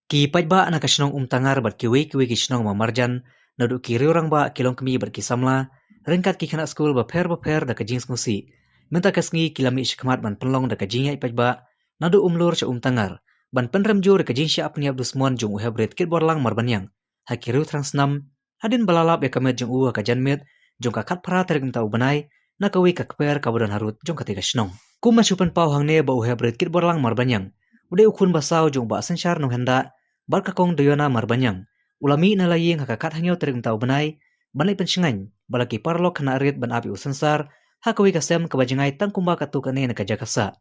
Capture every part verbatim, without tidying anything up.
Ki paidbah na ka shnong Umtangar bad kiwei kiwei ki shnong marjan, naduh ki riew rangbah, ki longkmie bad ki samla, ryngkat ki khynnah skul bapher bapher, da ka jingsngewsih mynta ka sngi ki la mih shakhmat ban pynlong da ka jingïaid paidbah naduh Umlur sha Umtangar, ban pynrem jur ïa ka jingshah pynïap dusmon jong u heprit Kitborlang Marbaniang ha ki riew thrang snam, hadien ba la lap ïa ka met jong u ha ka janmiet jong ka khatphra tarik mynta u bnai, na kawei ka kper kaba don harud jong katei ka shnong. Kum ban shu pynpaw hangne ba u heprit Kitborlang Marbaniang u dei u khun basaw jong u Bah Synshar Nonghendah bad ka Kong Diona Marbaniang, u la mih na la ïing ha ka khathynñiew tarik mynta u bnai, ban leit pynshngaiñ bad la ki paralok khynnah rit ban ap ïa u Synshar ha kawei ka sem kaba jngai tang kumba katto katne na ka jaka sah.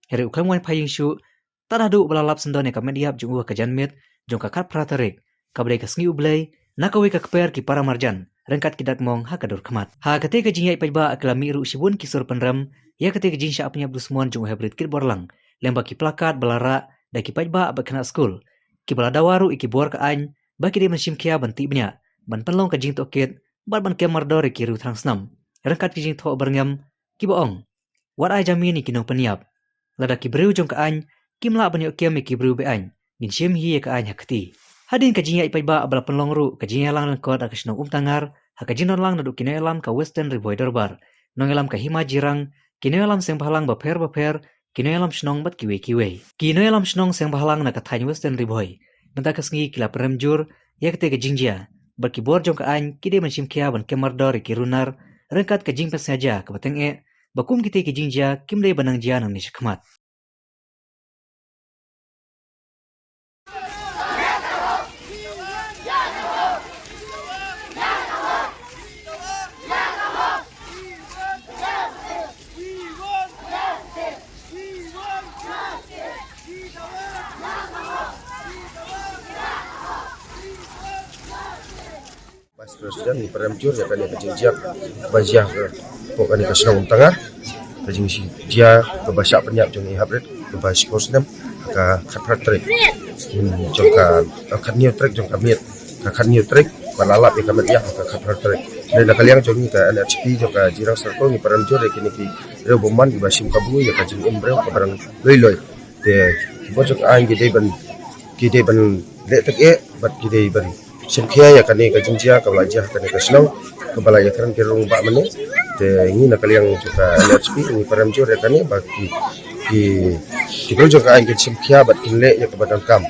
Hynrei u khlem wan phai ïing shuh tad haduh ba la lap syndon ïa ka met ïap jong u ha ka janmiet jong ka khatphra tarik, kaba dei ka sngi U Blei, na kawei ka kper ki para marjan ryngkat ki dak mong ha ka dur khmat. Ha katei ka jingïaid paidbah ki la mih ruh shibun ki sur pynrem ïa katei ka jingshah pynïap dusmon jong u heprit Kitborlang, lyngba ki plakat ba la rah da ki paidbah bad khynnah skul, kiba la dawa ruh ïa ki bor ka aiñ ba ki dei ban shim khia ban tih bniah, ban pynlong ka jingtohkit bad ban kem mardor ïa ki riew thrang snam, ryngkat ki jingthoh byrngem kiba ong: Wat ai jamin ïa ki nongpynïap. Lada ki briew jong ka aiñ kim lah ban ïoh kem ïa ki briew be-aiñ, ngin shim hi ïa ka aiñ ha kti. Hadien ka jingïaid paidbah ba la pynlong ruh ka jingïalang lyngkot ha ka shnong Umtangar ha ka jingdon lang naduh ki nongïalam ka Western Ri Bhoi Dorbar, nongïalam ka Hima Jirang, ki nongïalam seng bhalang bapher bapher, ki nongïalam shnong bad kiwei kiwei. Ki nongïalam shnong seng bhalang na ka thaiñ Western Ri Bhoi mynta ka sngi ki la pynrem jur ïa katei ka jingjia, bad ki bor jong ka aiñ ki dei ban shim khia ban kem mardor ïa ki runar, ryngkat ka jingpynsngiat jia kaba tyngeh ba kum kitei ki jingjia kim dei ban nang jia nangne shakhmat. Vice President, ngi pynrem jur ïa kane ka jingjia ba jia hapoh kane ka shnong Umtangar. Ka jingjia kaba shah pynïap jong i heprit kaba shiphew snem ha ka khatphra tarik, hmm, jong ka, ka khathynñiew tarik jong ka miet, ka khathynñiew tarik ba la lap ïa ka met ïap ha ka khatphra tarik. Dei na ka liang jong ngi ka N H P jong ka Jirang Circle ngi pynrem jur ïa kine ki briew bymman kiba shim kabu ïa ka jingim briew kaba dang loi loi. Te ki bor jong ka aiñ ki dei ban, ki dei ban leh tak eh bad ki dei ban shim khia ïa kane ka jingjia kaba la jia ha kane ka shnong kaba la ïakren ki rung ba mane. Te ngi na ka liang jong ka N H P ngi pynrem jur ïa kane ba ki, ki, ki bor jong ka aiñ kin shim khia bad kin leh ïa kaba donkam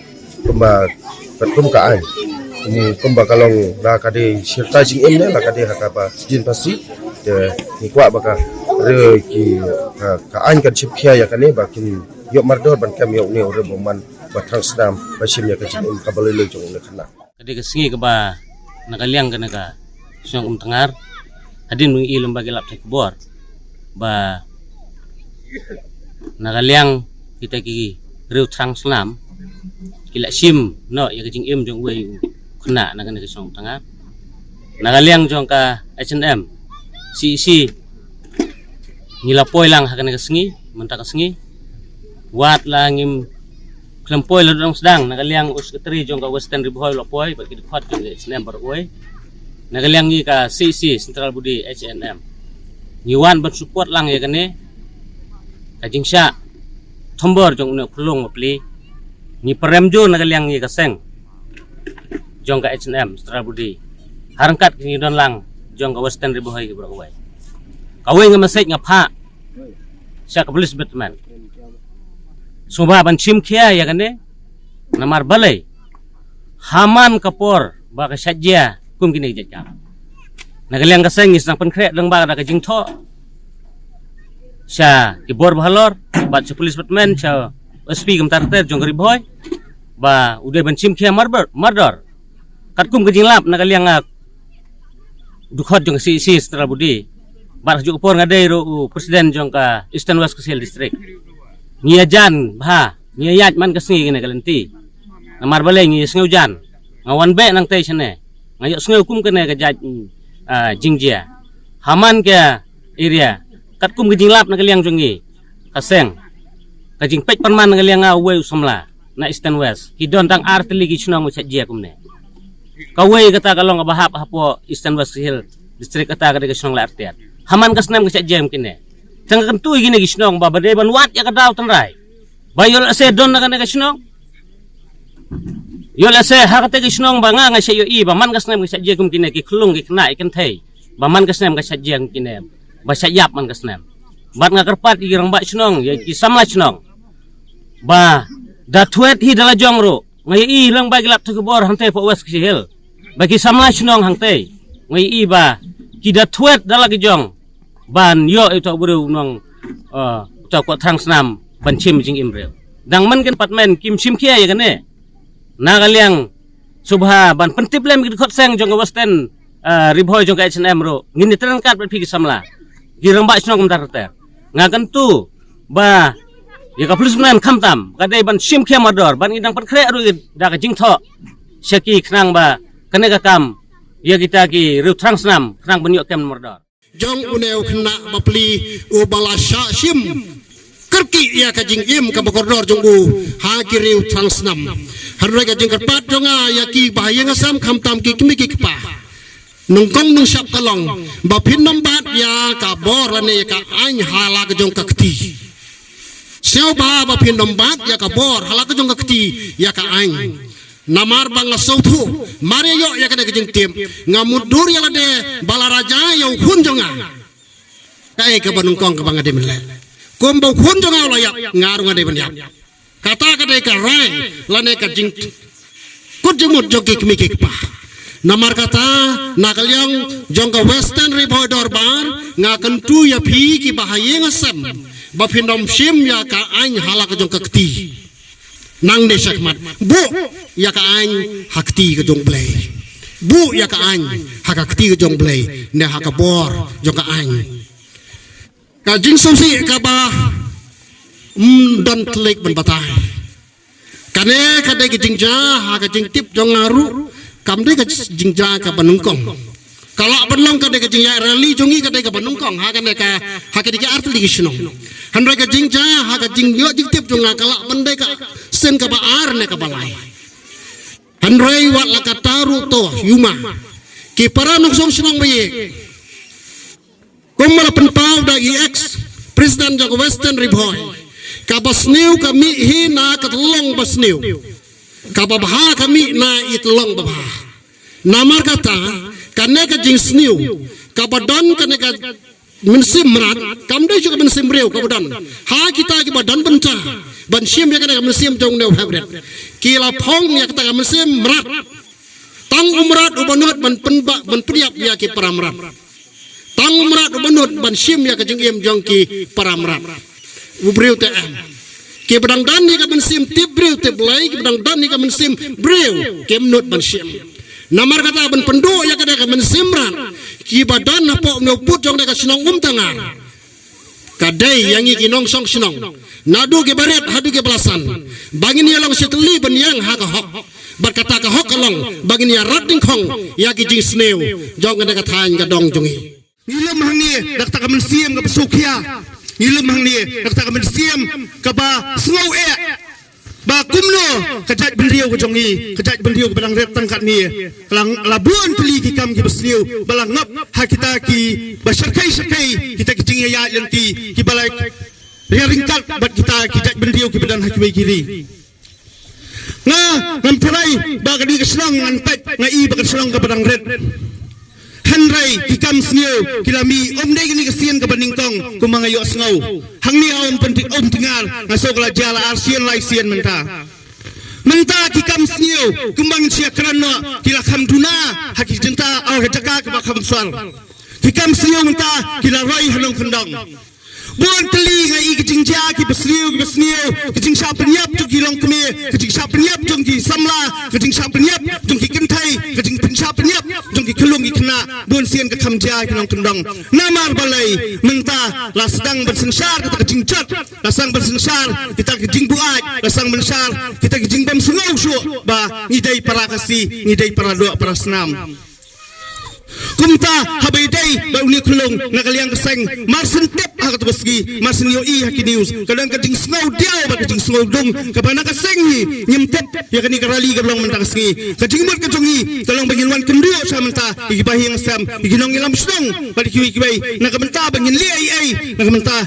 kumba, bad kum ka aiñ, kum, kumba ka long la ka dei shirta jingim ne la ka dei ha kaba sdien phasi. Te ngi kwah ba ka re ki, ka, ka aiñ kan shim khia ïa kane ba kin ïoh mardor ban kem ïa une u riewbymman ba thrang snam ba shim ïa ka jingim kaba loi loi jong une u khynnah. Ka dei ka sngi kaba na ka liang kane ka shnong Umtangar, hadien ba ngi i lem ba ki lap thait khubor ba na ka liang kita ki riew thrang snam ki la shim noh ïa ka jingim jong uwei u khynnah na kane ka shnong Umtangar. Na ka liang jong ka H N M, C E C, ngi la poi lang ha kane ka sngi, mynta ka sngi. Wat la ngim khlem poi la dang sdang, na ka liang u secretary jong ka Western Ri Bhoi la poi bad ki dkhot jong ka H N M baroh uwei. Na ka liang ngi ka C E C, Central Body, H N M, ngi wan ban support lang ïa kane ka jingshah thombor jong une u khyllung bapli. Ngi pynrem jur na ka liang ngi ka seng jong ka H N M Central Body ha ryngkat ki ngi don lang jong ka Western Ri Bhoi ki baroh kawei. Kawei nga message nga phah sha ka police department, sngewbha ban shim khia ïa kane, namar balei ha man ka por ba ka shah jia kum kine ki jait kam. Na ka liang ka seng ngi sdang pynkhreh dang ba da ka jingthoh sha ki bor ba halor bad sha police department, sha S P kumta ter ter jong ka Ri Bhoi, ba u dei ban shim khia mardor, mardor. Katkum ka jinglap na ka liang nga dkhot jong ka C E C Central Body, bad ha juh ka por nga dei ruh u president jong ka Eastern West Khasi Hills District. Ngi ïa jan bha, ngi ïa ïaid man ka sngi kane ka lynti. Namar balei ngi ïa sngew jan. Nga wan beh nangtei shane, nga ïoh sngew kum kane ka jait, ah, jingjia ha man ka area. Katkum ka jinglap na ka liang jong ngi ka seng, ka jingpeit pynman na ka liang nga uwei u samla na Eastern West, ki don tang ar tylli ki shnong ba shah jia kumne. Kawei kata ka long kaba hap hapoh Eastern West Khasi Hills District, kata ka dei ka shnong Laitartiat. Ha man ka snem ka shah jia kum kine. Tang ka kyntu ïa kine ki shnong ba, ba dei ban wad ïa ka daw tynrai ba ïoh lehse don na kane ka shnong. Ïoh lehse ha kata ka shnong ba nga nga shait ïohi ba man ka snem ka shait jia kum kine ki khyllung ki khynnah ki kynthei. Ba man ka snem ka shait jia kum kine. Ba shait ïap man ka snem. Bad nga kyrpad ïa ki rangbah shnong, ïa ki samla shnong. Ba da thwet hi da la jong ruh. Nga ïohi lang ba ki lap tu ki bor hangtei hapoh West Khasi Hills. Ba ki samla shnong hangtei. Nga ïohi ba ki da thwet da la ki jong. Ban ïoh ïa uta u briew u nong, uh, uta u kohthrang snam ban shim jingim briew. Dang man ka department kim shim khia ïa kane. Na ka liang sngewbha ban pyntip lem ki dkhot seng jong ka Western, uh, Ri Bhoi jong ka H N M ruh. Ngin ïatreilang kat bad phi ki samla. Ki rangbah shnong kumta ter ter. Nga kyntu ba ïa ka police man khamtam ka dei ban shim khia mardor, ban ïa dang pynkhreh ruh da ka jingthoh sha ki khnang ba kane ka kam ïa kita ki riew thrang snam khnang ban ïoh kem mardor. Jong une u khynnah bapli uba la shah shim kyrkieh ïa ka jingim kaba kordor jong u ha ki riew thrang snam. Hynrei ka jingkyrpad jong nga ïa ki bahaïing hasem khamtam ki kmie ki kpa, nyngkong nyngshap ka long ba phin nym bat ïa ka bor lane ïa ka aiñ ha la ka jong ka kti. Sngewbha ba phin nym bat ïa ka bor ha la ka jong ka kti ïa ka aiñ. Namar ba nga sngewthuh mar ïa ïoh ïa kane ka jingtip nga mutdur ïa lade ba la raja ïa u khun jong nga. Kaei kaba nyngkong kaba nga dei ban leh? Kumba u khun jong nga u la ïap, nga ruh nga dei ban ïap. Kata ka dei ka rai lane ka jing kut jingmut jong ki kmie ki kpa. Namar kata na ka liang jong ka Western Ri Bhoi Dorbar nga kyntu ïa phi ki bahaïing hasem ba phin nym shim ïa ka aiñ ha la ka jong ka kti. Nangne shakhmat buh ïa ka aiñ ha kti ka jong U Blei. Buh ïa ka aiñ ha ka kti ka jong U Blei ne ha ka bor jong ka aiñ. Ka jingsngewsih kaba ym don thylliej ban batai. Kane ka dei ka jingjia ha ka jingtip jong nga ruh, kam dei ka jingjia kaba nyngkong. Ka lah ban long ka dei ka jingïaid rally jong ngi ka dei kaba nyngkong ha kane ka, ha kane ka artylli ki shnong. Hynrei ka jingjia ha ka jingïoh jingtip jong nga ka lah ban dei ka sien kaba ar ne kaba lai. Hynrei wat la katta ruh to, ïuma ki para nongshong shnong ba ïeit. Kumba la pynpaw da i ex president jong ka Western Ri Bhoi, kaba sniew ka mih hi na ka tyllong ba sniew, kaba bha ka mih na i tyllong ba bha. Namar kata kane ka jingsniew kaba don kane ka mynsiem mrad, kam dei shuh ka mynsiem briew kaba don ha kita kiba don bynta ban shim ïa kane ka mynsiem jong une u heh bret. Ki la phong ïa kata ka mynsiem mrad. Tang u mrad uba nud ban pynbah ban pynïap ïa ki para mrad. Tang u mrad uba nud ban shim ïa ka jingim jong ki para mrad. U briew te em. Kiba dang don ïa ka mynsiem tip briew tip Blei, kiba dang don ïa ka mynsiem briew kim nud ban shim. Namar kata ban pynduh ïa kane ka mynsiem mrad kiba don hapoh une u pud jong kane ka shnong Umtangar. Ka dei ïa ngi ki nongshong shnong, naduh kiba rit haduh kiba la san, ba ngin ïa long shi tylli ban ïeng ha ka hok. Bad kata ka hok ka long ba ngin ïa rat dyngkhong ïa ki jingsniew jong kane ka thaiñ ka dong jong ngi. Ngi lum hangne da kata ka mynsiem kaba sngewkhia. Ngi lum hangne da kata ka mynsiem kaba sngew eh ba kumno ka jaitbynriew ka jong ngi, ka jaitbynriew kaba dang rit tang katne, ka la, la bun tylli ki kam kiba sniew ba la ngop ha kita kiba shyrkhei shyrkhei, kita ki jingïaid lynti kiba la ïa ryngkat bad kita ki jaitbynriew kiba don ha kiwei ki ri. Nga ngam tharai ba kane ka shnong ngan peit, nga i ba ka shnong kaba dang rit. Hynrei ki kam sniew ki la mih, ym dei kane ka sien kaba nyngkong kumba nga ïohsngew. Hangne ha Umtyngar nga sngew ka la jia la ar sien lai sien mynta. Mynta ki kam sniew kumba ngin sa ïakren noh ki la kham duna ha ki jaka, ha ka jaka kaba kham sor. Ki kam sniew mynta ki la roi ha nongkyndong. Bun tylli nga i ka jingjia kiba sniew, kiba sniew, ka jingshah pynïap jong ki longkmie, ka jingshah pynïap jong ki samla, ka jingshah pynïap jong ki kynthei, ka jingpynshah pynïap jong ki khyllung ki khynnah. Bun sien ka kham jia ki nongkyndong. Namar balei? Mynta la sdang ban synshar kita ki jingjot, la sdang ban synshar kita ki jingbuaid, la sdang ban synshar kita ki jingbym sngew shuh ba ngi dei para Khasi, ngi dei para doh para snam. Kumta haba ïadei bad une u khyllung na ka liang ka seng, mar shen tip ha katu ka sngi, mar shen ïohi ha ki news, ka don ka jingsngew diaw bad ka jingsngew dung kaba na ka seng ngi ngim tip ïa kane ka rally kaba long mynta ka sngi. Ka jingmut ka jong ngi ka long ba ngin wan kynduh sha mynta ïa ki bahaïing hasem, ïa ki nongïalam shnong bad ïa kiwei kiwei, na ka bynta ba ngin leh ei ei na ka bynta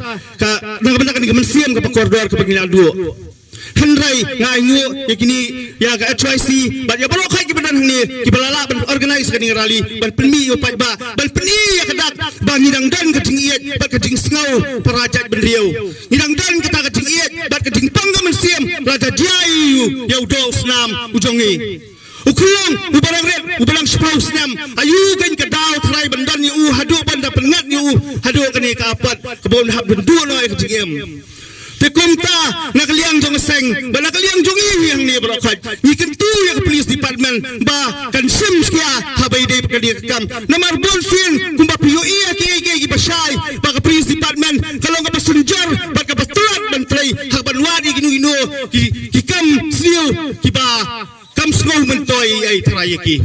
ka, na ka bynta kane ka mynsiem kaba kordor kaba ngin ïaduh. Hynrei nga ainguh ïa kine ïa ka H Y C bad ïa baroh khoit kiba don hangne, kiba la lah ban organise kane ka rally ban pynmih ïa u paidbah, ban pyni ïa ka dak ba ngi dang don ka jingïeit bad ka jingsngew para jaitbynriew. Ngi dang don kata ka jingïeit bad ka jingpang ka mynsiem lada jia ïa u, ïa u doh u snam u jong ngi. U khyllung uba dang rit, uba dang shiphew snem, aïu kein ka daw tharai ban don ïa u haduh ban da pynngat ïa u haduh kane ka apot kaba un hap ban duh noh ïa ka jingim. Te kumta na ka liang jong ka seng bad na ka liang jong ngi hangne baroh khoit, ngi kyntu ïa ka police department ba kan shim shkia haba ïadei bad kane ka kam. Namar bun sien kumba phi ïohi ha kiei kiei kiba shai ba ka police department ka long kaba synjor bad kaba tlot ban trei ha ban wad ïa kino kino ki, ki kam sniew kiba kam sngew myntoi ei ei tharai ïa ki.